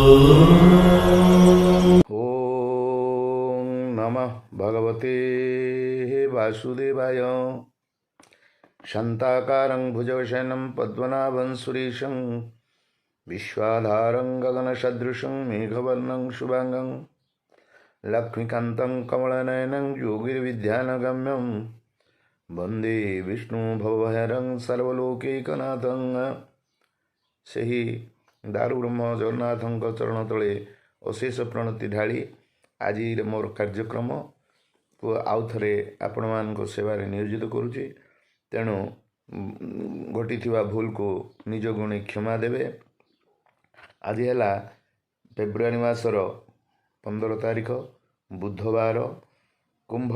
ଓଁ ନମଃ ଭଗବତେ ବାସୁଦେବାୟ। ଶାନ୍ତାକାରଂ ଭୁଜଗଶୟनं ପଦ୍ମନାଭं ସୁରେଶं ବିଶ୍ୱାଧାରଂ ଗଗନସଦୃଶं ମେଘବର୍ଣ୍ଣଂ ଶୁଭାଙ୍ଗଂ ଲକ୍ଷ୍ମୀକାନ୍ତଂ କମଳନୟनं ଯୋଗିର୍ବିଧ୍ୟାନଗମ୍ୟं ବନ୍ଦେ ବିଷ୍ଣୁ ଭବଭୟରଂ ସର୍ବଲୋକୈକନାଥଂ। ସେହି ଦାରୁବ୍ରହ୍ମ ଜଗନ୍ନାଥଙ୍କ ଚରଣ ତଳେ ଅଶେଷ ପ୍ରଣତି ଢାଳି ଆଜିର ମୋର କାର୍ଯ୍ୟକ୍ରମକୁ ଆଉ ଥରେ ଆପଣମାନଙ୍କ ସେବାରେ ନିୟୋଜିତ କରୁଛି। ତେଣୁ ଘଟିଥିବା ଭୁଲକୁ ନିଜ ଗୁଣି କ୍ଷମା ଦେବେ। ଆଜି ହେଲା ଫେବୃଆରୀ ମାସର 15 ତାରିଖ, ବୁଧବାର, କୁମ୍ଭ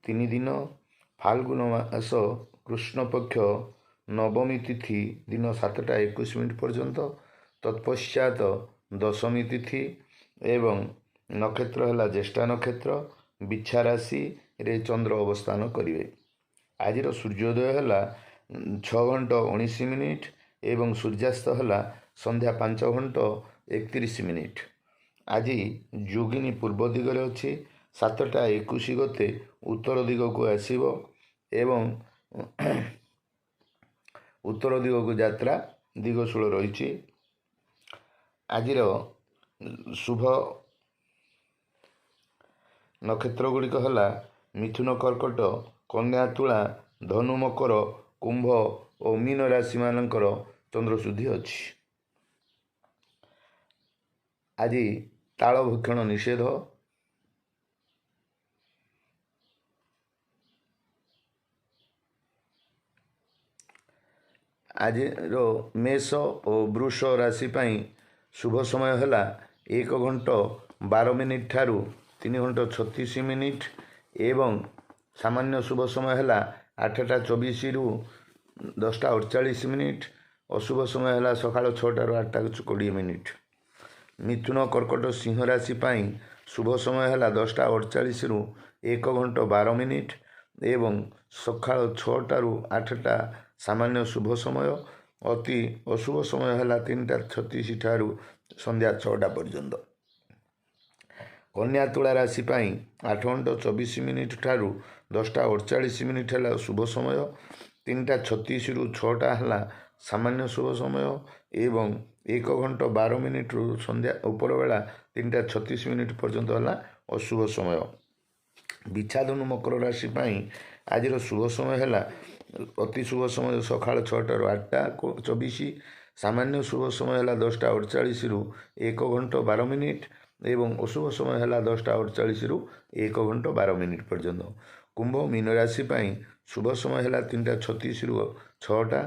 3 ଦିନ, ଫାଲ୍ଗୁନ ମାସ କୃଷ୍ଣପକ୍ଷ ନବମୀ ତିଥି ଦିନ 7ଟା 21 ମିନିଟ୍ ପର୍ଯ୍ୟନ୍ତ, ତତ୍ପଶ୍ଚାତ ଦଶମୀ ତିଥି ଏବଂ ନକ୍ଷତ୍ର ହେଲା ଜ୍ୟେଷ୍ଠା ନକ୍ଷତ୍ର, ବିଛା ରାଶିରେ ଚନ୍ଦ୍ର ଅବସ୍ଥାନ କରିବେ। ଆଜିର ସୂର୍ଯ୍ୟୋଦୟ ହେଲା 6 ଘଣ୍ଟ 19 ମିନିଟ୍ ଏବଂ ସୂର୍ଯ୍ୟାସ୍ତ ହେଲା ସନ୍ଧ୍ୟା 5 ଘଣ୍ଟ 31 ମିନିଟ୍। ଆଜି ଯୋଗିନୀ ପୂର୍ବ ଦିଗରେ ଅଛି, 7ଟା 21 ଗତେ ଉତ୍ତର ଦିଗକୁ ଆସିବ ଏବଂ ଉତ୍ତର ଦିଗକୁ ଯାତ୍ରା ଦିଗଶୂଳ ରହିଛି। ଆଜିର ଶୁଭ ନକ୍ଷତ୍ର ଗୁଡ଼ିକ ହେଲା ମିଥୁନ, କର୍କଟ, କନ୍ୟା, ତୁଳା, ଧନୁ, ମକର, କୁମ୍ଭ ଓ ମୀନ ରାଶିମାନଙ୍କର ଚନ୍ଦ୍ରଶୁଦ୍ଧି ଅଛି। ଆଜି ତାଳ ଭକ୍ଷଣ ନିଷେଧ। ଆଜିର ମେଷ ଓ ବୃଷ ରାଶି ପାଇଁ ଶୁଭ ସମୟ ହେଲା 1 ଘଣ୍ଟ 12 ମିନିଟ୍ ଠାରୁ 3 ଘଣ୍ଟ 36 ମିନିଟ୍ ଏବଂ ସାମାନ୍ୟ ଶୁଭ ସମୟ ହେଲା 8ଟା 24ରୁ 10ଟା 48 ମିନିଟ୍। ଅଶୁଭ ସମୟ ହେଲା ସକାଳ 6ଟାରୁ 8ଟା 20 ମିନିଟ୍। ମିଥୁନ, କର୍କଟ, ସିଂହ ରାଶି ପାଇଁ ଶୁଭ ସମୟ ହେଲା 10ଟା 48ରୁ 1 ଘଣ୍ଟ 12 ମିନିଟ୍ ଏବଂ ସକାଳ 6ଟାରୁ 8ଟା ସାମାନ୍ୟ ଶୁଭ ସମୟ। ଅତି ଅଶୁଭ ସମୟ ହେଲା 3ଟା 36 ଠାରୁ ସନ୍ଧ୍ୟା 6ଟା ପର୍ଯ୍ୟନ୍ତ। କନ୍ୟା, ତୁଳା ରାଶି ପାଇଁ 8 ଘଣ୍ଟ 24 ମିନିଟ୍ ଠାରୁ 10ଟା 48 ମିନିଟ୍ ହେଲା ଶୁଭ ସମୟ। 3ଟା 36ରୁ 6ଟା ହେଲା ସାମାନ୍ୟ ଶୁଭ ସମୟ ଏବଂ 1 ଘଣ୍ଟ 12 ମିନିଟ୍ରୁ ସନ୍ଧ୍ୟା ଉପରବେଳା 3ଟା 36 ମିନିଟ୍ ପର୍ଯ୍ୟନ୍ତ ହେଲା ଅଶୁଭ ସମୟ। ବିଛା, ଧନୁ, ମକର ରାଶି ପାଇଁ ଆଜିର ଶୁଭ ସମୟ ହେଲା ଅତି ଶୁଭ ସମୟ ସକାଳ 6ଟାରୁ 8ଟା 24, ସାମାନ୍ୟ ଶୁଭ ସମୟ ହେଲା 10ଟା 48ରୁ 1 ଘଣ୍ଟ 12 ମିନିଟ୍ ଏବଂ ଅଶୁଭ ସମୟ ହେଲା 10ଟା 48ରୁ 1 ଘଣ୍ଟ 12 ମିନିଟ୍ ପର୍ଯ୍ୟନ୍ତ। କୁମ୍ଭ ମୀନ ରାଶି ପାଇଁ ଶୁଭ ସମୟ ହେଲା 3ଟା 36ରୁ 6ଟା,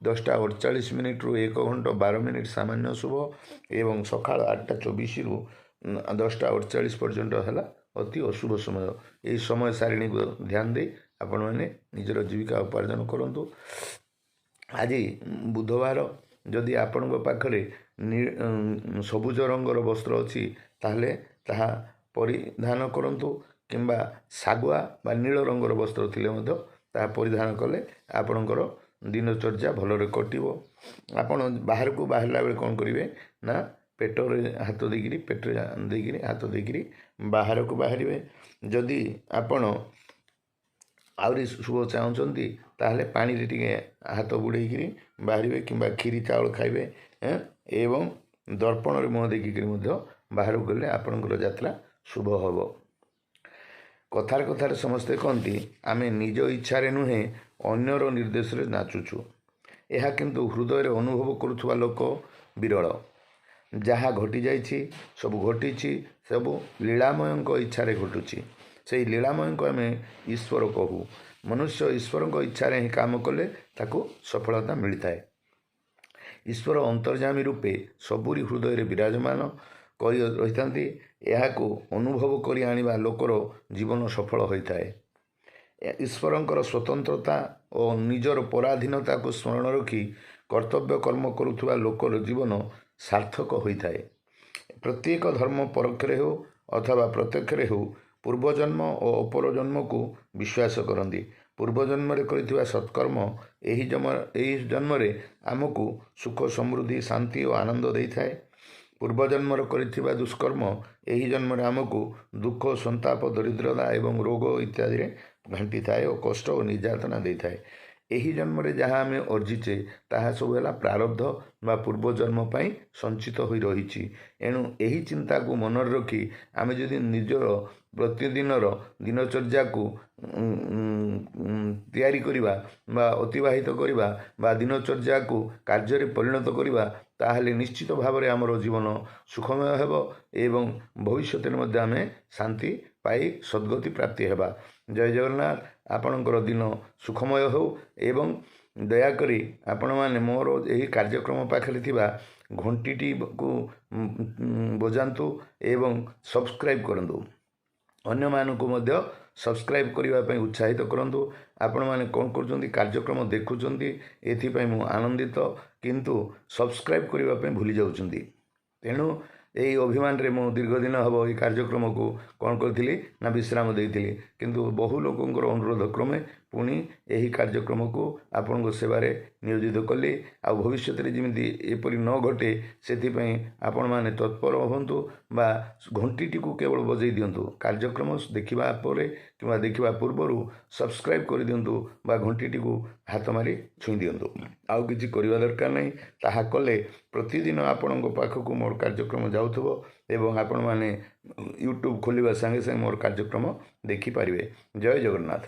10ଟା 48 ମିନିଟ୍ରୁ 1 ଘଣ୍ଟ 12 ମିନିଟ୍ ସାମାନ୍ୟ ଶୁଭ ଏବଂ ସକାଳ 8ଟା 24ରୁ 10ଟା 48 ପର୍ଯ୍ୟନ୍ତ ହେଲା ଅତି ଅଶୁଭ ସମୟ। ଏହି ସମୟ ସାରିଣୀକୁ ଧ୍ୟାନ ଦେଇ ଆପଣମାନେ ନିଜର ଜୀବିକା ଉପାର୍ଜନ କରନ୍ତୁ। ଆଜି ବୁଧବାର, ଯଦି ଆପଣଙ୍କ ପାଖରେ ସବୁଜ ରଙ୍ଗର ବସ୍ତ୍ର ଅଛି, ତାହେଲେ ତାହା ପରିଧାନ କରନ୍ତୁ କିମ୍ବା ଶାଗୁଆ ବା ନୀଳ ରଙ୍ଗର ବସ୍ତ୍ର ଥିଲେ ମଧ୍ୟ ତାହା ପରିଧାନ କଲେ ଆପଣଙ୍କର ଦିନଚର୍ଯ୍ୟା ଭଲରେ କଟିବ। ଆପଣ ବାହାରକୁ ବାହାରିଲା ବେଳେ କ'ଣ କରିବେ ନା ପେଟରେ ହାତ ଦେଇକିରି, ପେଟରେ ଦେଇକିରି ହାତ ଦେଇକିରି ବାହାରକୁ ବାହାରିବେ। ଯଦି ଆପଣ ଆହୁରି ଶୁଭ ଚାହୁଁଛନ୍ତି, ତାହେଲେ ପାଣିରେ ଟିକେ ହାତ ବୁଡ଼େଇକିରି ବାହାରିବେ କିମ୍ବା କ୍ଷୀରି ଚାଉଳ ଖାଇବେ ଏବଂ ଦର୍ପଣରେ ମୁହଁ ଦେଖିକିରି ମଧ୍ୟ ବାହାରକୁ ଗଲେ ଆପଣଙ୍କର ଯାତ୍ରା ଶୁଭ ହେବ। କଥାରେ କଥାରେ ସମସ୍ତେ କହନ୍ତି, ଆମେ ନିଜ ଇଚ୍ଛାରେ ନୁହେଁ, ଅନ୍ୟର ନିର୍ଦ୍ଦେଶରେ ନାଚୁଛୁ। ଏହା କିନ୍ତୁ ହୃଦୟରେ ଅନୁଭବ କରୁଥିବା ଲୋକ ବିରଳ। ଯାହା ଘଟିଯାଇଛି, ସବୁ ଘଟିଛି, ସବୁ ଲୀଳାମୟଙ୍କ ଇଚ୍ଛାରେ ଘଟୁଛି। ସେଇ ଲୀଳାମୟଙ୍କୁ ଆମେ ଈଶ୍ୱର କହୁ। ମନୁଷ୍ୟ ଈଶ୍ୱରଙ୍କ ଇଚ୍ଛାରେ ହିଁ କାମ କଲେ ତାକୁ ସଫଳତା ମିଳିଥାଏ। ଈଶ୍ୱର ଅନ୍ତର୍ଯାମୀ ରୂପେ ସବୁରି ହୃଦୟରେ ବିରାଜମାନ କରି ରହିଥାନ୍ତି। ଏହାକୁ ଅନୁଭବ କରି ଆଣିବା ଲୋକର ଜୀବନ ସଫଳ ହୋଇଥାଏ। ଈଶ୍ୱରଙ୍କର ସ୍ୱତନ୍ତ୍ରତା ଓ ନିଜର ପରାଧୀନତାକୁ ସ୍ମରଣ ରଖି କର୍ତ୍ତବ୍ୟ କର୍ମ କରୁଥିବା ଲୋକର ଜୀବନ ସାର୍ଥକ ହୋଇଥାଏ। ପ୍ରତ୍ୟେକ ଧର୍ମ ପରୋକ୍ଷରେ ହେଉ ଅଥବା ପ୍ରତ୍ୟକ୍ଷରେ ହେଉ, ପୂର୍ବଜନ୍ମ ଓ ଅପର ଜନ୍ମକୁ ବିଶ୍ୱାସ କରନ୍ତି। ପୂର୍ବଜନ୍ମରେ କରିଥିବା ସତ୍କର୍ମ ଏହି ଜନ୍ମରେ ଆମକୁ ସୁଖ, ସମୃଦ୍ଧି, ଶାନ୍ତି ଓ ଆନନ୍ଦ ଦେଇଥାଏ। ପୂର୍ବଜନ୍ମର କରିଥିବା ଦୁଷ୍କର୍ମ ଏହି ଜନ୍ମରେ ଆମକୁ ଦୁଃଖ, ସନ୍ତାପ, ଦରିଦ୍ରତା ଏବଂ ରୋଗ ଇତ୍ୟାଦିରେ ଘାଣ୍ଟିଥାଏ ଓ କଷ୍ଟ ଓ ନିର୍ଯାତନା ଦେଇଥାଏ। ଏହି ଜନ୍ମରେ ଯାହା ଆମେ ଅର୍ଜିଛେ, ତାହା ସବୁ ହେଲା ପ୍ରାରବ୍ଧ ବା ପୂର୍ବଜନ୍ମ ପାଇଁ ସଞ୍ଚିତ ହୋଇ ରହିଛି। ଏଣୁ ଏହି ଚିନ୍ତାକୁ ମନରେ ରଖି ଆମେ ଯଦି ନିଜର ପ୍ରତିଦିନର ଦିନଚର୍ଯ୍ୟାକୁ ତିଆରି କରିବା ବା ଅତିବାହିତ କରିବା ବା ଦିନଚର୍ଯ୍ୟାକୁ କାର୍ଯ୍ୟରେ ପରିଣତ କରିବା, ତାହେଲେ ନିଶ୍ଚିତ ଭାବରେ ଆମର ଜୀବନ ସୁଖମୟ ହେବ ଏବଂ ଭବିଷ୍ୟତରେ ମଧ୍ୟ ଆମେ ଶାନ୍ତି ପାଇ ସଦ୍ଗତି ପ୍ରାପ୍ତି ହେବା। ଜୟ ଜଗନ୍ନାଥ। ଆପଣଙ୍କର ଦିନ ସୁଖମୟ ହେଉ ଏବଂ ଦୟାକରି ଆପଣମାନେ ମୋର ଏହି କାର୍ଯ୍ୟକ୍ରମ ପାଖରେ ଥିବା ଘଣ୍ଟିଟିକୁ ବଜାନ୍ତୁ ଏବଂ ସବସ୍କ୍ରାଇବ୍ କରନ୍ତୁ। ଅନ୍ୟମାନଙ୍କୁ ମଧ୍ୟ ସବସ୍କ୍ରାଇବ୍ କରିବା ପାଇଁ ଉତ୍ସାହିତ କରନ୍ତୁ। ଆପଣମାନେ କ'ଣ କରୁଛନ୍ତି? କାର୍ଯ୍ୟକ୍ରମ ଦେଖୁଛନ୍ତି, ଏଥିପାଇଁ ମୁଁ ଆନନ୍ଦିତ, କିନ୍ତୁ ସବସ୍କ୍ରାଇବ୍ କରିବା ପାଇଁ ଭୁଲି ଯାଉଛନ୍ତି। ତେଣୁ ଏହି ଅଭିମାନରେ ମୁଁ ଦୀର୍ଘ ଦିନ ହେବ ଏହି କାର୍ଯ୍ୟକ୍ରମକୁ କ'ଣ କରିଥିଲି ନା ବିଶ୍ରାମ ଦେଇଥିଲି। କିନ୍ତୁ ବହୁ ଲୋକଙ୍କର ଅନୁରୋଧ କ୍ରମେ ପୁଣି ଏହି କାର୍ଯ୍ୟକ୍ରମକୁ ଆପଣଙ୍କ ସେବାରେ ନିୟୋଜିତ କଲି। ଆଉ ଭବିଷ୍ୟତରେ ଯେମିତି ଏପରି ନ ଘଟେ, ସେଥିପାଇଁ ଆପଣମାନେ ତତ୍ପର ହୁଅନ୍ତୁ ବା ଘଣ୍ଟିଟିକୁ କେବଳ ବଜାଇ ଦିଅନ୍ତୁ। କାର୍ଯ୍ୟକ୍ରମ ଦେଖିବା ପରେ କିମ୍ବା ଦେଖିବା ପୂର୍ବରୁ ସବସ୍କ୍ରାଇବ୍ କରିଦିଅନ୍ତୁ ବା ଘଣ୍ଟିଟିକୁ ହାତ ମାରି ଛୁଇଁ ଦିଅନ୍ତୁ। ଆଉ କିଛି କରିବା ଦରକାର ନାହିଁ। ତାହା କଲେ ପ୍ରତିଦିନ ଆପଣଙ୍କ ପାଖକୁ ମୋର କାର୍ଯ୍ୟକ୍ରମ ଯାଉଥିବ ଏବଂ ଆପଣମାନେ ୟୁଟ୍ୟୁବ୍ ଖୋଲିବା ସାଙ୍ଗେ ସାଙ୍ଗେ ମୋର କାର୍ଯ୍ୟକ୍ରମ ଦେଖିପାରିବେ। ଜୟ ଜଗନ୍ନାଥ।